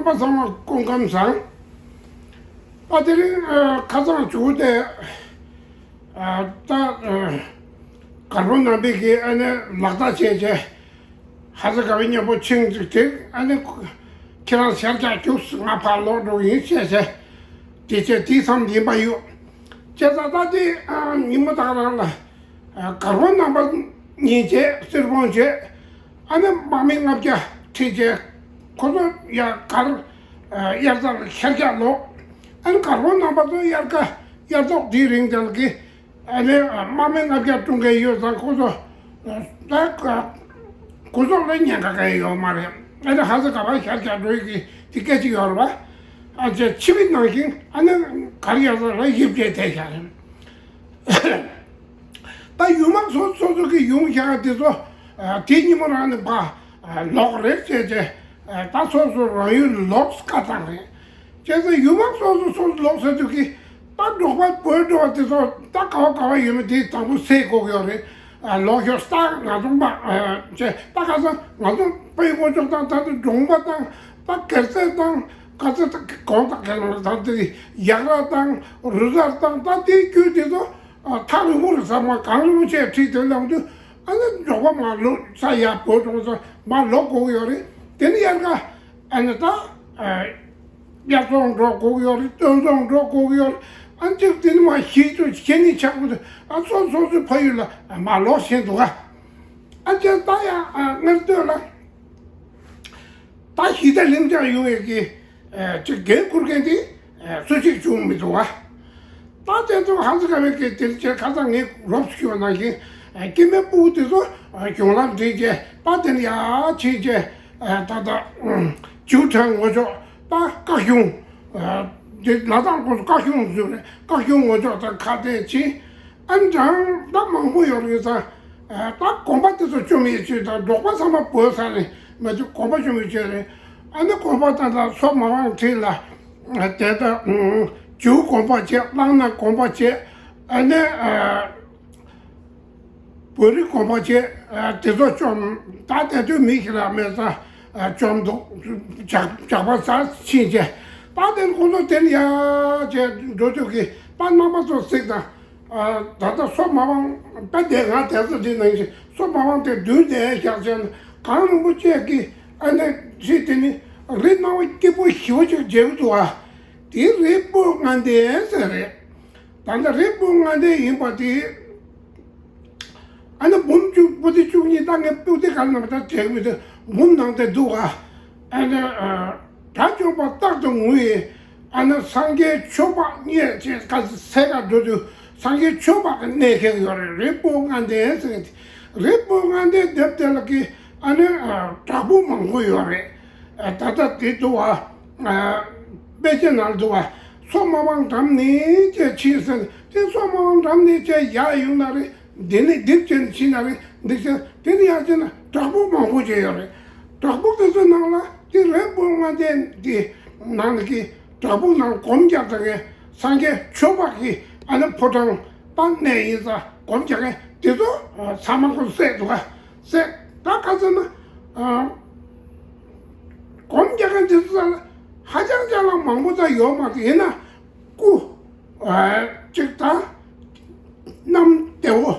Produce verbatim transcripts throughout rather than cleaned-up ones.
རྣམ་པ་ཚང་མ་སྐུ་ཁམས་བཟང་། ད་དེ་རིང་ཨ་ཁ་སང་ཇོ་བོ་རྗེ་ཨ་ད་ཨ་གར་པོ་ནང་པའི་གི་ཨ་ནི་ལག་བརྡ་བྱས་བྱས། ཧ་ཟི་ག་བའི་མཉམ་པོ་ཆིང་ཅིག་དེ་ཨ་ནི་ཁྱེད་རང་ཞལ་ལྕགས་རྒྱུགས་ང་ཕར་ལོག་འགྲོ་ཡིན་བྱས་བྱས། དེ་བྱས་དེ་མཚམས་ཡིན་པ་ཡོད། བྱས་ཙང་ད་དེ་ཨ་ཉིན་མོ་དག་རང་ལ་ཨ་གར་པོ་རྣམ་པ་གཉིས་བྱས་གསེར་བོང་བྱས། ཨ་ནི་དམག་མི་ལྔ་བརྒྱ་ཁྲིད་བྱས། ཁོ་ཚོ་ཡར་གར་ཨ་དབྱར་རྩྭ་ལ་ཤར་རྒྱག་ལོག་ཨ་ནི་གར་པོ་རྣམ་པ་ཚོ་དབྱར་ཁ་དབྱར་ཐོག་དེའི་རིང་དེ་ལ་གི་ཨ་ནི་དམག་མི་ལྔ་བརྒྱ་སྲུང་མཁན་ཡོད་ཙང་ཁོ་ཚོ་ད་ཁོ་ཚོ་ལ་ཉེན་ཁ་གང་ཡང་ཡོད་མ་རེད། ཨ་ནི་ཧ་ཟི་ག་བ་ཤར་རྒྱག་འགྲོ་ཡི་གི་དེ་སྐད་ཅིག་ཡོད་རེད་བ། ཨ་ཅེ་ཕྱི་མི་ནང་བཞིན་ཨ་ནི་གར་དབྱར་རྩྭ་ལ་ཡིབ་བྱས་བསྡད་བཞག་རེད། ད་ཡུལ་དམག་སོ་སོ་སོ་གི་ཡོང་བཞག་དེ་ཚོ་ཨ་དེ་ཉིན་མོ་རང་ནས་ཕར་ལོག་རེད་བྱས་བྱས། ཨ་ད་སོ་སོ་རང་ཡུལ་ལོག་བཀའ་བཏང་རེད། བྱས་ཙང་ཡུལ་དམག་སོ་སོ་སོ་སོ་ལོག་ཟེར་དུས་ཀྱི་ད་འབྲོག་པ་བོད་འབྲོག་པ་དེ་ཚོ་ད་ག་བ་ག་བ་ཡོད་མེད་དེ་དང་པོ་སེལ་དགོས་ཀྱི་ཡོད་རེད། ཨ་ལོག་ཤོག་ད་ང་ཚོ་མ་ཨ་བྱས་ད་ག་ས་ང་ཚོ་དཔལ་ཡུལ་སྔོན་ཕྱོགས་དང་ད་དུང་འབྲོང་པ་དང་ད་གེར་རྩེ་དང་ག་ཚོད་ད་གོང་དང་གེར་དང་དེ་ཡག་ར་དང་རུ་སར་དང་ད་དེའི་རྒྱུད་དེ་ཚོ་ཨ་ཐག་རིང་པོ་རེད་ཟེར་མ་གང་རིང་པོ་བྱས་ཁྲིད་དེ་ལངས་དུས་ཨ་ནི་འབྲོག་པ་མར་ལོག་ས་ཡ་བོད་འབྲོག་ས་མར་ལོག་དགོས་ཀྱི་ཡོད་རེད། དེ་ནི་དབྱར་ཁ་ཨ་ནི་ད་ཨ་དབྱར་ཚོང་འགྲོ་དགོས་ཀྱི་ཡོད་རེད། སྟོན་ཚོང་འགྲོ་དགོས་ཀྱི་ཡོད་རེད། ཨ་ནི་གཅིག་དེ་ནི་མ་གཞིས་ཚོ་གཞིས་ནི་ཆགས་དགོས་དུས་ཨ་སོ་སོ་སོའི་ཕ་ཡུལ་ལ་མར་ལོག་བཞིན་འདུག་ག་ཨ་ཅེ་ད་ཡང་ཨ་སྔར་སྟོད་ལ། ད་གཞིས་རྩེ་གླིང་ཆགས་ཡོང་བའི་གི་ཨ་ཅིག་འགན་འཁུར་མཁན་དེ་ཨ་སུ་ཞིག་བྱུང་མི་འདུག་བ། ད་དེ་ཚོ་ཧ་ཟི་ག་བའི་གི་དེ་ཅེ་ཁ་སང་ངས་རོབ་ཞུས་པ་ནང་བཞིན་ཨ་སྐྱེ་དམན་སྤུ་གུ་དེ་ཚོ་ཨ་གཞུང་ལམ་འགྲིག་ཅེ་ད་དེ་ནས་ཡར་ཕྱིན་ཅེ་ཨ་ད་ད་ཨ་ཇིའུ་ཁྲང་ངོ་ཅོག་ད་བཀའ་གཞུང་ཨ་དེ་ལ་དྭགས་ཁོངས་སུ་བཀའ་གཞུང་ཟེར་རེད། བཀའ་གཞུང་ངོ་ཅོག་ད་ཁ་གཏད་ཕྱིན། ཨ་ནི་གྲངས་ད་མང་པོ་ཡོད་རེད་ཙང་། ཨ་ད་གོམ་པ་དེ་ཚོ་བཅོམ་ཡས་ཆུ་དང་འབྲོག་པ་ཚང་མ་བོད་ས་རེད་མ་གཏོགས་གོམ་པ་བཅོམ་ཡས་ཆུ་རེད། ཨ་ནི་གོམ་པ་ད་ད་སོག་མ་དབང་ཁྲིད་ལ་དེ་ད་ཇིའུ་གོམ་པ་བྱས། གླང་ནག་གོམ་པ་བྱས། ཨ་ནི་ཨ་བོད་རིགས་གོམ་པ་བྱས། ཨ་དེ་ཚོ་བཅོམ། ད་དེ་དུས་མི་ཞིག་ལ་མེད་ས་ཨ་བཅོམ་འདུག་ཇག་ཇག་པ་ཟ་ཕྱིན་བྱས། ད་དེ་ཁོང་ཚོ་དེ་ནས་ཡར་བྱས་འགྲོ་དུས་ཀྱི་ད་རྣམ་པ་ཚོ་གཟིགས་དང་། ཨ་ད་ལྟ་སོག་མ་དབང་ད་དེ་ང་དེ་ཚོ་འདི་ནང་བཞིན་སོག་མ་དབང་དེ་མདུན་དེ་བཞག་བྱས་ན་གངས་རིན་པོ་ཆེ་གི་ཨ་ནི་རི་དེ་ནི་རི་སྣང་བ་སྐྱིད་པོ་ཞེ་པོ་ཅིག་མཇལ་གི་འདུག་ཨ། དེ་རི་སྤོས་ལྔ་ལྡན་ཟེར་རེད། ད་ལྟ་རི་སྤོས་ལྔ་ལྡན་ཡིན་པ་དེ། ཨ་ནི་འབུམ་བཅུ་པོ་ཏི་བཅུ་གཉིས་ད་ངས་པོ་ཏི་ག་ནང་ད་བྲལ་མི་འདུག་འབུམ་ནང་དེ་འདུག་ཨ། ཨ་ནི་ཨ་དགྲ་བཅོམ་པ་རྟག་ཏུ་ངུ་ཡི། ཨ་ནི་སངས་རྒྱས་ཆོས་འཕགས་རྙེད་ཅེས་ག་ཚོད་ཟེར་ག་འགྲོ་དུས་སངས་རྒྱས་ཆོས་འཕགས་ཀྱི་གནས་ཁེལ་ཡོད་རེད། རི་སྤོས་ལྔ་ལྡན་ཟེར་མཁན་དེ། རི་སྤོས་ལྔ་ལྡན་དེབ་དེ་ལ་གི་ཨ་ནི་ཨ་བྲག་ཕུག་མང་པོ་ཡོད་རེད། ཨ་ད་ལྟ་དེ་འདུག་ཨ། ཨ་དཔེ་ཆ་ནང་འདུག་ཨ། སོག་མ་དབང་འགྲམ་ནས་ཅེས་ཕྱིན་ཟེར། དེ་སོག་མ་དབང་འགྲམ་ནས་ཅེས་ཡར་ཡོང་ན་རེད། འདི་ནས་འདིར་ཅེས་ཕྱིན་ན་རེད། འདི་ཅེས་དེ་ནས་ཡར་ཕྱིན་ན་བྲག་ཕུག་མང་པོ་ཅེས་ཡོད་རེད། བྲག་ཕུག་དེ་ཚོའི་ནང་ལ་དེ་རི་སྤོས་ལྔ་ལྡན་དེ་ནང་ལ་གི་བྲག་ཕུག་ནང་སྒོམ་རྒྱག་ད་མཁན་སངས་རྒྱས་ཆོས་འཕགས་ཀྱི་ཨ་ནི་ཕོ་བྲང་ད་གནས་ཡིན་ཙང་སྒོམ་རྒྱག་མཁན་དེ་ཚོ་ཚང་མ་ཁོ་བསད་འདུག་ག་བསད། ད་ག་ཚོད་ན་ཨ་སྒོམ་རྒྱག་མཁན་དེ་ཚོ་ལ་ཧ་ཅང་ཅ་ལག་མང་པོ་ད་ཡོད་མ་རེད། ཡིན་ན་སྐུ་ཨ་གཅིག་དང་། གནམ་བདེ་བོ་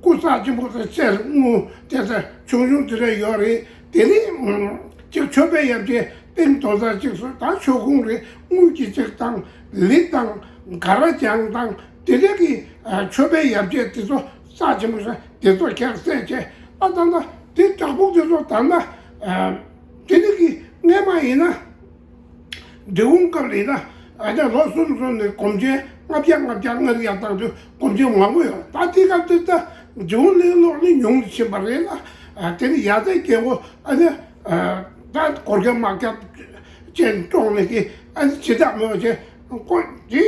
སྐུ་རྩ་ཆེན་པོ་དང་གསེར་དངུལ་དེ་ཚོ་ཆུང་ཆུང་དེ་འདྲ་ཡོད་རེད། དེ་ནི་ཨ་གཅིག་མཆོད་པའི་ཡ་གྱལ་ཏིང་དོ་ཚར་གཅིག་སོ་ད་མཆོད་ཀོང་རེད། དངུལ་གྱི་གཅིག་དང་ལི་དང་ག་ར་བྱང་དང་དེ་འདྲ་གི་ཨ་མཆོད་པའི་ཡ་གྱལ་དེ་ཚོ་རྩ་ཆེན་པོ་ཞིག་དེ་ཚོ་ཁྱེར་བསད་བྱས། ད་ད་ད་དེ་བྲག་ཕུག་དེ་ཚོ་ད་ལྟ་ཨ་དེ་ནི་གི་སྔས་མ་ཡིན་ན། འབྲི་གུང་སྐབས་ལ་ཡིན་ན་ཨ་ཅག་ལོ་གསུམ་གསུམ་ནས་སྒོམ་ཆེན་ལྔ་བརྒྱ་ལྔ་བརྒྱ་སྔར་ཡར་བཏང་དུས་སྒོམ་ཆེན་མང་པོ་ཡོད། ད་དེ་སྐབས་དེ་ད་འབྲི་གུང་གླིང་ལོག་ནི་ཉུང་དུ་ཕྱིན་པ་རེད་ལ། ཨ་དེ་ནི་ཡ་རྩེ་རྒྱལ་པོ་ཨ་ནི་ཨ་ད་གོར་ཁེ་དམག་རྒྱབ་ཅན་བཀྲོངས་ནས་ཀྱི་ཨ་ནི་ཇི་ལྟར་མོས་བྱས་ཀོ་དེ་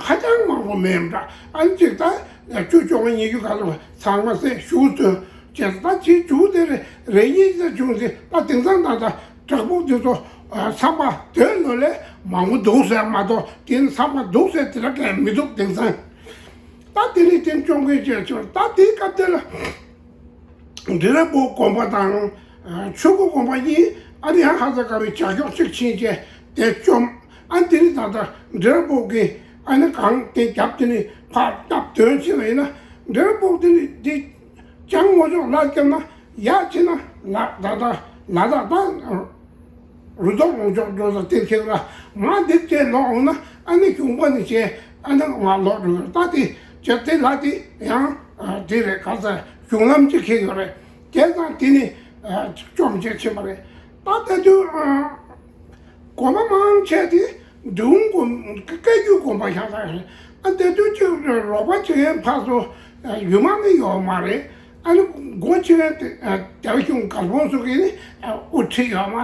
ཧ་ཅང་མང་པོ་མེད་འདྲ། ཨ་ནི་ཅིག་ད་བཅུ་བཅོ་ལྔ་ཉི་ཤུ་ག་ལ་ཚང་མ་བསད་བཞུགས་ཚུལ་བྱས། ད་ཅིག་བྱུང་དེ་རེ་རེ་གཉིས་ཙམ་བྱུང་ཚེ་ད་དེང་སང་ད་ད། བྲག་ཕུག་དེ་ཚོ་ཨ་ཚང་མ་དོན་ལོ་ལས་མང་པོ་འདུག་ཟེར་མ་གཏོགས་དེ་ནི་ཚང་མ་འདུག་ཟེར་དེ་འདྲ་གང་མི་འདུག་དེང་སང་། ད་དེ་ནི་དེ་བཅོམ་མཁན་བྱས་ཆོག་ད་དེའི་སྐབས་དེ་ལ་འབྲི་རབ་པོ་དགོན་པ་དང་ཨ་ཆོས་སྐུ་དགོན་པ་གཉིས་ ཨ་ནི་ཡང་ཧ་ཟ་ག་བའི་ཇག་གཡོག་ཅིག་ཕྱིན་བྱས་དེ་བཅོམ། ཨ་དེ་ནི་ད་ལྟ་འབྲི་ར་པོ་གི་ཨ་ནི་གང་དེ་རྒྱབ་དེ་ནི་ཕར་སྟབས་དོན་ཕྱིན་པ་ཡིན་ན། འབྲི་ར་པོ་དེ་ནི་དེ་ཅང་ངོ་ཅོག་ལ་བརྒྱབ་ན་ཡག་ཕྱིན་ན་ལ་ད་ད་ལ་ད་ད། རུ་ཐོག་ལོངས་ཕྱོགས་འགྲོ་ས་དེར་ཁེག་ལ་མ་འདེགས་བྱས་ལོག་འོང་ན། ཨ་ནི་གཞུང་པ་ནི་བྱས་ཨ་ནི་ང་ལོག་འགྲོ་གི་རེད། ད་དེ་བྱས་དེ་ལ་དེ་ཡང་དེ་རེད། ག་ས་གཞུང་ལམ་གཅིག་ཁེག་ཡོད་རེད། བྱས་ཙང་དེ་ནི་བཅོམ་བྱས་ཕྱིན་པ་རེད། ད་ལྟ་དུས་དགོན་པ་མང་ཆེ་དེ་འབྲི་གུང་དགོན་བཀའ་བརྒྱུད་དགོན་པ་ཤག་ཤག་རེད། ཨ་དེ་དུས་གཅིག་རོགས་པ་བྱེད་མཁན་ཕར་ཚུར་ཡུལ་མ་ནི་ཡོད་མ་རེད། ཨ་ནི་སྒོ་ཕྱེ་བའི་དེ་རྒྱ་གཞུང་གར་སྤོང་སོགས་ཀྱིས་ནི་དབུ་ཁྲིད་ཡོད་མ།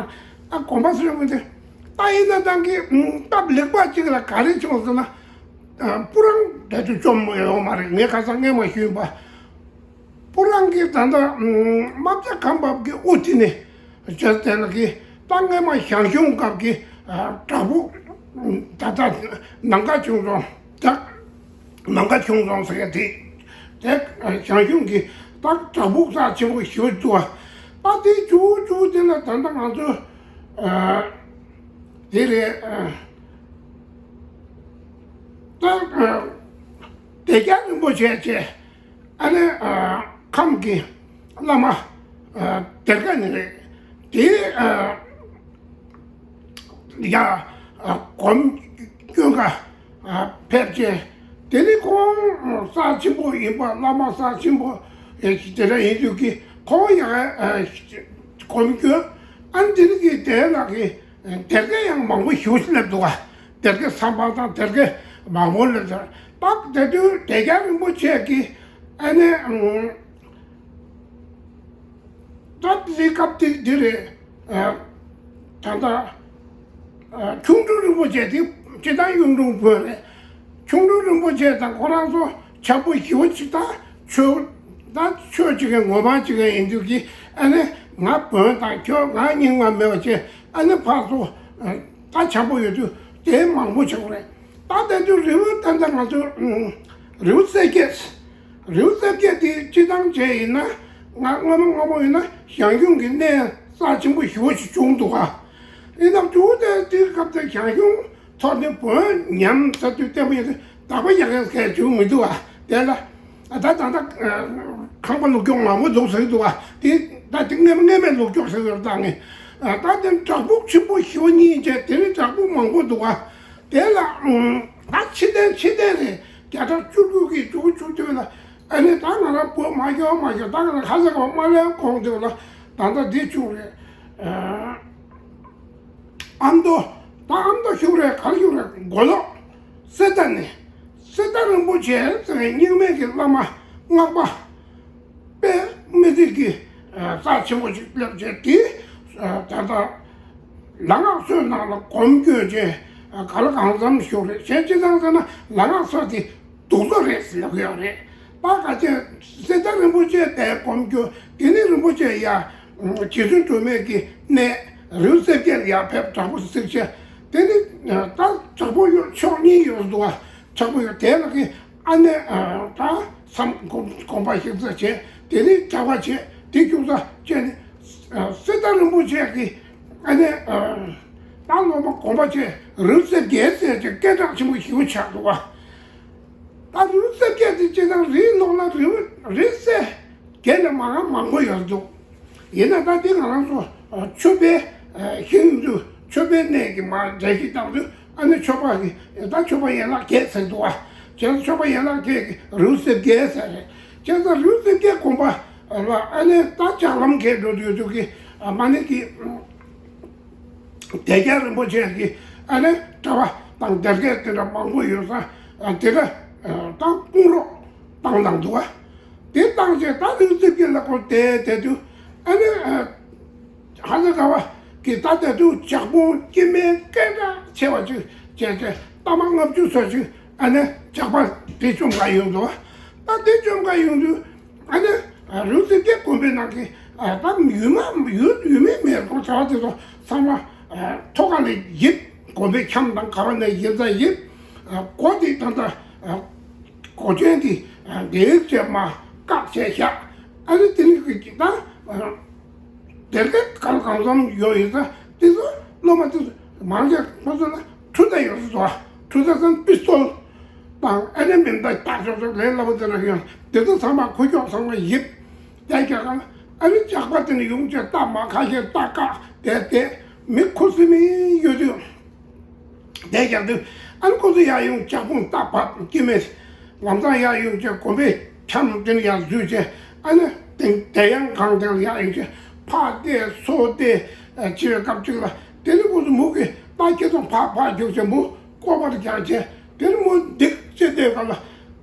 ཨ་དགོན་པ་ཟེར་བ་དེ་ད་ཡིན་ན་ཏང་གི་སྟབས་ལེགས་པ་གཅིག་ལ་ག་རེ་བྱུང་ཟེར་ན། སྤུ་རང་དེ་དུས་བཅོམ་ཡོད་མ་རེད། ངས་ཁ་སང་སྔས་མ་ཞུས་པ། སྤུ་རང་གི་ད་ལྟ་རྨ་བྱ་ཁམས་བབས་ཀྱི་དབུ་ཁྲིད་ནི་བྱས་དེ་ལ་གི་ད་སྔས་མ་ཞང་ཞུང་སྐབས་ཀྱི་བྲག་ཕུག་ད་ལྟ་ནམ་མཁའ་ཁྱུང་རྫོང་ད། ནམ་མཁའ་ཁྱུང་རྫོང་ཟེར་མཁན་དེ། དེ་ཞང་ཞུང་གི་ད་བྲག་ཕུག་རྩ་ཆེན་པོ་ཞེ་པོ་འདུག་བ། ད་དེ་བྱུང་བྱུང་དེ་ལ་ད་ལྟ་ང་ཚོ་དེ་རེད། ད་དེ་རྒྱ་རིན་པོ་ཆེ་བྱས། ཨ་ནི་ཁམས་ཀྱི་བླ་མ་སྡེར་ཁ་ནི་རེད། དེ་ཡ་སྒོམ་སྐྱོན་ག་ཕེབས་ཅེས། དེ་ནི་ཁོང་རྩ་ཆེན་པོ་ཡིན་པ། བླ་མ་རྩ་ཆེན་པོ་དེ་འདྲ་ཡིན་དུས་ཀྱི་ཁོང་ཡང་སྒོམ་སྐྱོན། ཨ་ནི་དེ་ནི་གི་དེ་ལ་གི་སྡེར་ཁ་ཡང་མང་པོ་ཞེ་པོ་ཅིག་སླེབས་འདུག་ག་སྡེར་ཁའི་ཟམ་པ་དང་སྡེར་ཁའི་མང་པོ་སླེབས་འདུག་སྟབས་དེ་དུས་སྡེ་རྒྱ་རིན་པོ་ཆེ་གིས་ཨ་ནི་སྟབས་དེ་སྐབས་དེ་འདི་རེད། ད་ལྟ་ཁྱུང་སྤྲུལ་རིན་པོ་ཆེ་དེ་སྤྱིར་བཏང་གཡུང་དྲུང་བོན་རེད། ཁྱུང་སྤྲུལ་རིན་པོ་ཆེ་དང་ཁོ་རང་ཚོ་ཆགས་པོ་ཞེ་པོ་ཅིག་ད་ཆོས་ད་ཆོས་བྱེད་མཁན་ངོ་མ་བྱེད་མཁན་ཡིན་དུས་ཀྱི་ཨ་ནི་ང་བོན་དང་ཁྱོད་ང་རྙིང་མ་མེད་པ་བྱས། ཨ་ནི་ཕར་ཚུར་ད་ཆགས་པོ་ཡོད་དུས་དེ་མང་པོ་ཆགས་པ་རེད། ད་དེ་དུས་རི་བོ་ད་ལྟ་ང་ཚོ་རི་བོ་རྩེ་བརྒྱད། རི་བོ་རྩེ་བརྒྱད་དེ་སྤྱིར་བཏང་བྱས་ཡིན་ན་ང་སྔོན་མ་སྔོན་མ་ཡིན་ན་ཞང་ཞུང་གི་གནས་རྩ་ཆེན་པོ་ཞེ་པོ་ཞིག་བྱུང་འདུག་ག་ཡིན་ནའང་བྱུང་དེ་དུས་སྐབས་དེ་ཞང་ཞུང་ཐོག་ནས་བོན་ཉམས་ཟེར་དུས་བསྟན་པ་ཡིན་ན་དག་པ་ཡག་ཡག་གས་བྱུང་མི་འདུག་ག་དེ་ལ་ད་ད་ད་ཁང་པ་ལུག་ཀྱོག་མང་པོ་འདུག་ཟེར་གྱི་འདུག་ག་དེ་ད་དེ་སྔས་མ་སྔས་མའི་ལུག་ཀྱོག་ཟེར་གྱི་རེད། ད་ངས་ད་དེ་བྲག་ཕུག་ཆེན་པོ་ཞེ་པོ་གཉིས་བྱས། དེ་ནས་བྲག་ཕུག་མང་པོ་འདུག་ག་དེ་ལ་ད་ཕྱི་རྟེན་ཕྱི་རྟེན་རེད། བརྒྱ་ཕྲག་བཅུ་དྲུག་གི་བཅུ་དགུ་བཅུ་བདུན་ལ་ཨ་ནི་ད་ང་རང་བོད་མ་ཤོར་མ་ཤོར་ད་ང་རང་ཁ་ས་ག་མ་ལེན་གོང་དེ་ལ་ད་ལྟ་འདི་བྱུང་རེད། ཨ་མདོ། ད་ཨ་མདོ་བཞུགས་རེད། གར་བཞུགས་རེད། མགོ་ལོག་གསེར་རྟ་ནས་གསེར་རྟ་རིན་པོ་ཆེ་ཟེར་བའི་རྙིང་མའི་གི་བླ་མ་སྔགས་པ་དཔེ་མི་སྲིད་ཀྱི་རྩ་ཆེན་པོ་ཞིག་སླེབས་བྱས། དེ་ད་ལྟ་ལ་སྔགས་སྲོལ་ནང་ལ་སྒོམ་སྐྱོན་བྱས་ག་ལ་གང་འཚམ་བཞུགས་རེད། གཞན་སྤྱིར་བཏང་ཟེར་ན་ལ་སྔགས་སྲོལ་དེ་སྡུག་ཙམ་རེད་ཟེར་ལབ་ཀྱི་ཡོད་རེད། ད་ག་ཅན་གསེར་རྟ་རིན་པོ་ཆེ་དེ་སྒོམ་སྐྱོན་དེ་ནི་རིན་པོ་ཆེ་ཡ་རྗེ་བཙུན་སྒྲོལ་མའི་གི་གནས་རི་བོ་རྩེ་བརྒྱད་ལ་ཡར་ཕེབས་བྲག་ཕུག་གཟིགས་བྱས། དེ་ནི་ད་བྲག་ཕུག་ཡོད་ཕྱོགས་གཉིས་ཡོད་འདུག་བ། བྲག་ཕུག་ཡོད་དེ་ལ་གི་ཨ་ནེ་ད་མཚམས་དགོན་པ་ཞིག་བརྩིགས་བྱས། དེ་ནི་གྲྭ་པ་བྱས། དེ་བཞུགས་ས་བྱས་ནས་གསེར་རྟ་རིན་པོ་ཆེ་གི་ཨ་ནེ་ད་སློབ་མ་དགོན་པ་བྱས་རི་བོ་རྩེ་བརྒྱད་ཟེར་བྱས་སྐད་གྲགས་ཆེན་པོ་ཞེ་པོ་ཆགས་འདུག་བ། ད་རི་བོ་རྩེ་བརྒྱད་དེ་སྤྱིར་བཏང་རིའི་ལོགས་ལ་རི་བོ་རི་རྩེ་བརྒྱད་ལས་མང་མང་པོ་ཡོད་འདུག་ཡིན་ན་ད་དེ་ང་རང་ཚོ་ཆོས་པའི་ཤིང་དུ་ཆོས་པའི་གནས་ཀྱི་མ་འགྲེལ་བཤད་བཏང་དུས་ཨ་ནི་ཆོས་པ་གི་ད་ཆོས་པ་ཡན་ལག་བརྒྱད་ཟེར་འདུག་བ། བྱས་ཙང་ཆོས་པ་ཡན་ལག་བརྒྱད་ཀྱི་རི་བོ་རྩེ་བརྒྱད་ཟེར་རེད། བྱས་ཙང་རི་བོ་རྩེ་བརྒྱད་དགོན་པ་ལ་ཨ་ནི་ད་ལྕགས་ལམ་གས་འགྲོ་དུས་དུས་ཀྱི་མ་ཎི་གི་སྡེ་རྒྱ་རིན་པོ་ཆེ་གི་ཨ་ནི་གྲྭ་པ་དང་སྡེར་ཁའི་དེ་འདྲ་མང་པོ་ཡོད་ས་དེ་འདྲ་ད་དཔུང་རོགས་བཏང་བཏང་འདུག་བ། དེ་བཏང་རྗེས་ད་རི་བོ་རྩེ་བརྒྱད་ལ་ཁོ་བསྡད་བསྡད་དུས་ཨ་ནི་ཧ་ཟེ་ག་བ་གི་ད་བསྡད་དུས་ཇག་དཔུང་དཀྱུས་མའི་སྐད་གྲགས་ཆེ་བ་ཅིག་བྱས་བྱས་རྟ་མ་ལྔ་བཅུ་ཙམ་ཅིག་ཨ་ནི་ཇག་པ་དེ་བཅོམ་ག་ཡོང་འདུག་བ། ད་དེ་བཅོམ་ག་ཡོང་དུས། ཨ་ནི་རི་བོ་རྩེ་བརྒྱད་དགོན་པའི་ནང་གི་ད་ཡུལ་མ་ཡུལ་ཡུལ་མི་མེད་ཁོ་གྲྭ་པ་དེ་ཚོ་ཚང་མ་ཐོག་ཁ་ནས་ཡིབ། དགོན་པའི་ཁྱམས་དང་ག་བ་ནས་ཡིབ་ཙང་ཡིབ། སྒོ་དེ་ད་ལྟ་སྒོ་ཆེན་དེ་འདེགས་བྱས་མ་བཀག་བྱས་བཞག་ཨ་ནི་དེ་ནི་ད་ སྡེར་ཁའི་གང་གང་འཚམ་ཡོད་ཡིན་ཙང་དེ་ཚོ་སློབ་མ་དེ་ཚོ་མང་ཆེ་ཁོ་ཚོ་ལ་འཕྲུལ་རྟ་ཡོད་རེད་དོ། འཕྲུལ་རྟ་ཚང་པིས་ཏོལ་དང་ཨ་ནེ་མེ་མདའ་རྟགས་ཤོག་ཤོག་ལས་སླ་པོ་དེ་འདྲ་ཡོད། དེ་ཚོ་ཚང་མ་ཁུ་ཁྱོག་ཚང་མ་ཡིབ་བསྡད་རྒྱག་ག་ལ། ཨ་ནི་ཇག་པ་དེ་ནས་ཡོང་བྱས་རྟ་མ་ཁ་ཤས་རྟ་བཀག་བསྡད་དེ་མི་ཁུ་སིམ་མེ་ཡོད་དུས། དེ་རྒྱབ་དུས་ཨ་ནི་ཁོ་ཚོ་ཡར་ཡོང་ཇག་དཔུང་རྟ་བབས་སྐྱེ་དམན་ལམ་སང་ཡར་ཡོང་བྱས་དགོན་པའི་ཁྱམས་དེ་ནས་ཡར་འཛུལ་བྱས། ཨ་ནི་དེ་དེ་ཡང་གང་དེ་ལ་ཡར་ཡོང་བྱས་ཕག་བསྡད་སོ་བསྡད་བྱེད་པའི་སྐབས་ཅིག་ལ། དེ་ནི་ཁོ་ཚོ་མུ་གེ་རྟ་ཁྱེར་སོང་ཕག་ཕག་རྒྱུག་བྱས་མུ་ཀོ་བར་རྒྱག་བྱས། དེ་ནི་མུ་འདིག་བྱེད་བསྡད་སྐབས་ལ་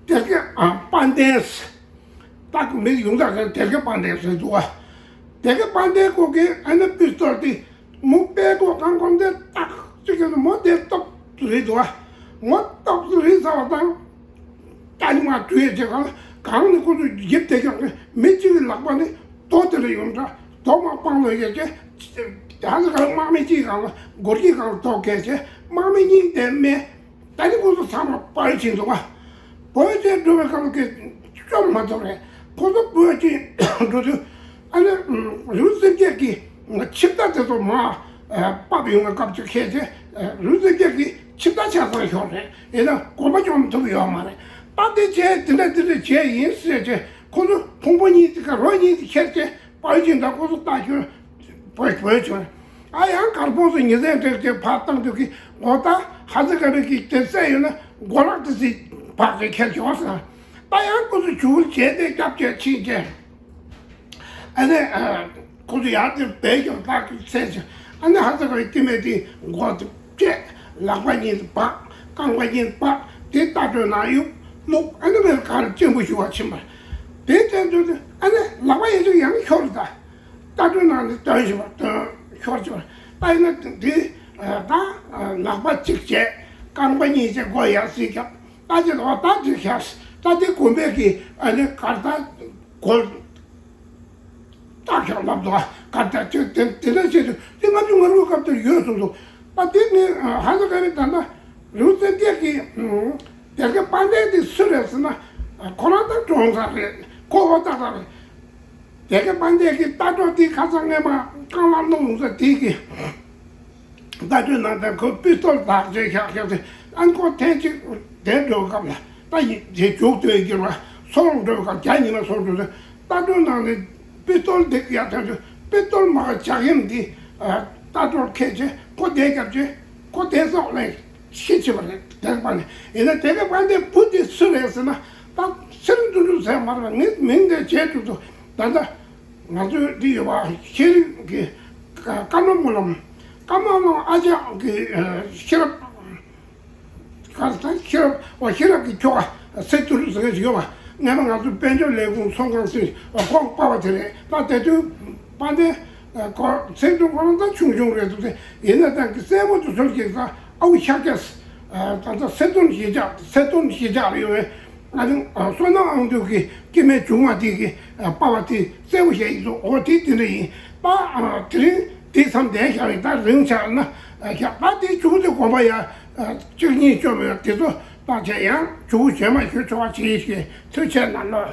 དེ་གའི་ཨ་དཔལ་ལྡན། སྟག་མི་ཡོང་ད་ག་དེ་གའི་དཔལ་ལྡན་ཟེར་འདུག་བ། དེ་གའི་དཔལ་ལྡན་ཁོ་གིས་ཨ་ནི་པིས་ཏོལ་དེ་མུ་པད་ཀོ་གང་གོང་དེ་ཏག་ཅིག་གི་མོ་དེ་སྟོབས་རེད་འདུག་བ། མོ་སྟོབས་རེད་ཟེར་བ་དང་། ད་ནི་མ་དུས་ཡས་ཅེ་གང་གང་ནི་ཁོ་ཚོ་ཡིབ་དེ་ཀྱང་མི་གཅིག་གི་ལག་པ་ནི་རྡོ་དེ་ལ་ཡོང་འདྲ། རྡོ་མ་སྤང་ལ་ཡས་ཅེ། ད་ནི་གང་དམག་མི་གཅིག་གང་ལ་སྒོར་གྱི་གང་ལ་རྡོ་གས་ཅེ་དམག་མི་གཉིས་དེ་མེ། ད་ནི་ཁོ་ཚོ་ཚང་མ་སྤར་ཕྱིན་འདུག་བ། བོད་ཅེས་འགྲོ་བའི་སྐབས་ཀྱི་སྐྱོབ་མ་ཐུབ་རེད། ཁོ་ཚོ་བོད་ཅེས་འགྲོ་དུས་ཨ་ནི་རུ་སེམས་ཅན་གྱི་ཆིབས་རྟ་དེ་ཚོ་མ་ཕབ་ཡོང་བའི་སྐབས་ཅིག་ཁེལ་ཚེ་རུ་སེམས་ཅན་གྱི་ཆིབས་རྟ་ཆ་ཚང་ཤོར་རེད། ཡིན་ན་གོམ་པ་སྐྱོང་ཐུབ་ཡོད་མ་རེད། ད་དེ་བྱས་དེ་འདྲ་དེ་འདྲ་བྱས་ཡིན་ཟེར་བྱས་ཁོ་ཚོ་ཕུང་པོ་གཉིས་དེ་ག་རོ་གཉིས་དེ་ཁྱེར་བྱས་སྤར་ཕྱིན་ད་ཁོ་ཚོ་རྟ་ཁྱོད་བོད་བོད་བྱོན། ཨ་ཡང་དཀར་ཕོངས་སུ་ཉི་ཚན་དྲེགས་ཀྱི་ཕར་བཏང་དུས་ཀྱི་འོ་ད་ཧ་ཙི་ག་རི་གི་དེ་བསད་ཡོད་ན་མགོ་ལག་དེ་ཚིག་བག་གི་ཁྱེར་ཤོག་ཟེར། ད་ཡང་ཁོ་ཚོ་ཇུ་བུར་བྱས་ཏེ་སྐྱབས་བཅོལ་ཕྱིན་རྗེས། ཨ་ནི་ཁོ་ཚོ་ཡར་དེ་བས་ཀྱང་བདག་གི་ཚད་ཅིག་ཨ་ནི་ཧ་ཙི་ག་རི་སྐྱེ་དམན་དེ་མགོ་དེ་བཅད། ལག་པ་གཉིས་སུ་འབག་རྐང་པ་གཉིས་སུ་འབག་དེ་རྟ་དྲོད་ནང་ཡུག་བླུག་ཨ་ནི་མེར་གར་གཅེན་པོ་ཞུ་བ་ཕྱིན་པ། དེ་བསྟན་དུས་ཨ་ནི་ལག་པ་ཡེ་ཅིག་ཡང་ཤོར་ད། རྟ་དྲོད་ནང་ནས་བཏོན་བཞིན་པ་བཏོན་ཤོར་བྱུང་བ། ད་ཡིན་ན་འདི་ད་ལག་པ་གཅིག་བྱས་རྐང་པ་གཉིས་བྱས་མགོ་ཡར་སྲིད་ཀྱང་རྟ་དེ་ལོག་རྟ་དེ་ཤར་རྟ་དེ་དགོན་པའི་གི་ཨ་ནི་གར་ད་གོལ་རྟ་ཤོག་ལབ་འདུག་ག་ད་དེ་དེ་དེ་འདྲ་བྱས་དུས་དེ་ལྔ་བཅུ་ང་དགུ་སྐབས་དེར་ཡོད་སོང་འདུག་ད་དེ་ནི་ཧ་ལ་ག་རེ་ད་ན་རུ་ཙན་དེ་གི་དེ་གི་དཔལ་ལྡན་དེ་སུ་རེད་ཟེར་ན་ཁོ་རང་ད་གྲོངས་ས་རེད། ཁོ་ཨོ་ཏག་ཏག་རེད། དེ་ག་དཔལ་ལྡན་གྱི་རྟ་དྲོད་དེ་ཁ་སང་སྔས་མ་རྐང་ལག་སློང་ས་དེ་གི་རྟ་དྲོད་ནང་དེ་ཁོ་པིས་ཏོལ་བདག་ཅེས་བཞག་བཞག་སྟེ་ཨ་ཁོ་ཐེངས་གཅིག་དེ་འགྲོ་སྐབས་ལ་རྟ་ཡི་དེ་རྒྱུག་དོན་གྱུར་བ་སོང་འགྲོ་སྐབས་རྒྱ་ཉི་མ་སོང་འགྲོ་ས་རྟ་དྲོད་ནང་ནས་པིས་ཏོལ་དེ་ཡར་ཐོན་དུས་པིས་ཏོལ་མ་ག་ཇག་ཡམ་དེ་རྟ་དྲོད་ཁད་ཅེས་ཁོ་དེ་རྒྱབ་ཅེས་ཁོ་དེ་སོགས་ལས། ཤེས་ཆེ་བ་རེད་དེ་པ་ནི། ཡིན་ན་དེ་ག་པ་འདི་བུ་འདི་སུ་རེད་ཟེར་ན་ད་སེར་འདུ་འདུ་ཟེར་མ་རེད། ངས་མིང་དེ་བྱས་འདུག་ཏུ་ད་ལྟ་ང་ཚོའི་འདི་ཡོད་པ་ཤེས་རིག་གི་ཀ་ཀ་ནོ་མོ་ལམ་ཀ་མ་ལོང་ཨ་ཅག་གི་ཤེས་རབ་ག་ད་ཤེས་རབ་ཨོ་ཤེས་རབ་ཀྱི་ཁྱོ་ག་སེར་འདུ་འདུ་ཟེར་གི་ཡོད་པ་ངས་མ་ང་ཚོ་དཔལ་འབྱོར་ལས་ཁུངས་ཚོང་ཁང་སྲིད་ཁོང་པ་བ་དེ་རེད། ད་དེ་དུས་པ་འདི། ཁོ་ཚེ་དུང་ཁོ་རང་ད་ཆུང་ཆུང་རེད་འདུག་སྟེ། ཡིན་ན་ད་གི་གསལ་པོ་དུ་ཚོད་ཀྱི་ད་ཨ་བུ་ཤཱཀྱ། ད་ད་སེ་སྟོན་ཞེས་བྱ་སེ་སྟོན་ཞེས་བྱ་ཡོད་པས། ཨ་ནི་བསོད་ནམས་དབང་འདུས་ཀྱི་སྐྱེ་དམན་ཆུང་མ་དེ་གི་པ་བ་དེ་གསལ་པོ་བཤད་ཡིན་འདུག་འོ་དེ་དེ་འདྲ་ཡིན་ད། དེ་རིང་དེ་མཚམས་བསྡད་བཞག་རེད། ད་རིང་ཆགས་ན་བཞག་ད་དེ་ཆུང་དེ་དགོན་པ་ཡ་གཅིག་གཉིས་བཅོམ་ཡོད་དེ་ཚོ་ད་བྱས་ཡང་ཆུ་བོ་བྱེ་མ་ཞུ་ཆོག་པ་བྱེད་ཞེས་ཐུགས་ཆེ་གནང་ལོ།